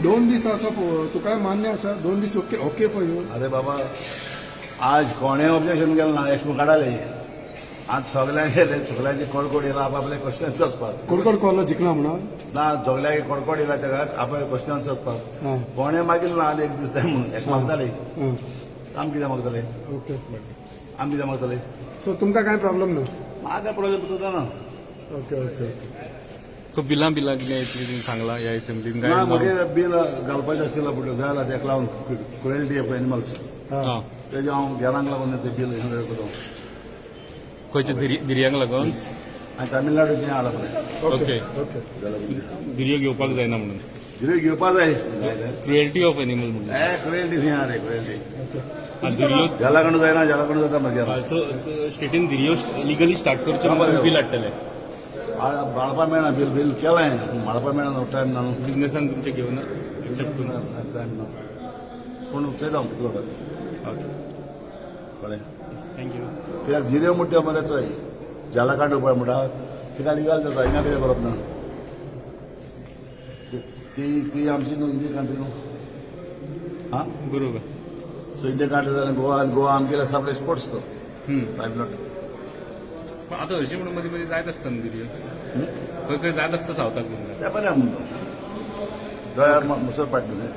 2 दीस आसा, तुका मान्य आसा? 2 दीस ओके ओके फॉर you? अरे बाबा, आज कोणें ऑब्जेक्शन केलें ना. एश काडाले आज सगल्यांक गेले, सगल्यांचे कडकोड येयला, आपआपले क्वेश्चन्स आसपाक. कोडकोड कॉल जिखला म्हणून. ना, सगल्यांक कडकोड येयला, तेका आपले क्वेश्चन्स आसपाक. कोणें मागीर ना आनी एक दीस जाय म्हणून एश मागताले. आमी कितें मागताले? आमी कितें मागताले? सो तुमकां कांय प्रॉब्लम ना? म्हाका प्रॉब्लेम जाता ना. ओके ओके ओके तो बिलां बिलां कितें येतली तुमी सांगला ह्या असेंब्लीन ना. काय? म्हगे बील घालपाचें आशिल्लें फुडलें जाय तेका लागून, क्रुएल्टी ऑफ एनिमल्स. तेजें हांव गेलांक लागून तें बील हें करता. खंयच्या धिरयांक लागून? आनी तामिळनाडूचें हाडलां पळय. ओके. ओके. जाल्यार धिरयो घेवपाक जायना म्हणून. गिरे घेवपा जाय जाय. क्रुएल्टी ऑफ एनिमल म्हणून. ए, क्रुएल्टी न्ही रे, क्रुएल्टी. धिरयो. ज्याला जायना, ज्याला जाता मागीर. सो स्टेटीन धिरयो लिगली स्टार्ट करच्यो म्हणून बील हाडटले? माळपा मेळना. बील बील केलें, माळपा मेळना, टायम ना न्हू. बिझनेसान तुमचे घेवन एक्सेप्ट करून. टायम ना, पूण चोयता हांव कितें करता. ओके. कळ्ळें? Thank you. कित्याक गिऱ्यो म्हणटा मरे, चोय, जालाकांड उपाय म्हणटा, तिका लिगल जाता. हिंगा कितें करप ना? ती ती आमची न्हू इंडियन कंट्री न्हू? आं. बरोबर. सो इंडियन कंट्री जाल्यार गोवा, गोवा आमगेले सगळे स्पोर्ट्स तो फायव not. पण आता हरशीं म्हणून मदीं मदीं जायत आसता न्हू धिरयो, खंय खंय जायत आसता सावथाक म्हणून. ते बरें म्हणटा, दोळ्यार मुसळ पाडटा न्हय.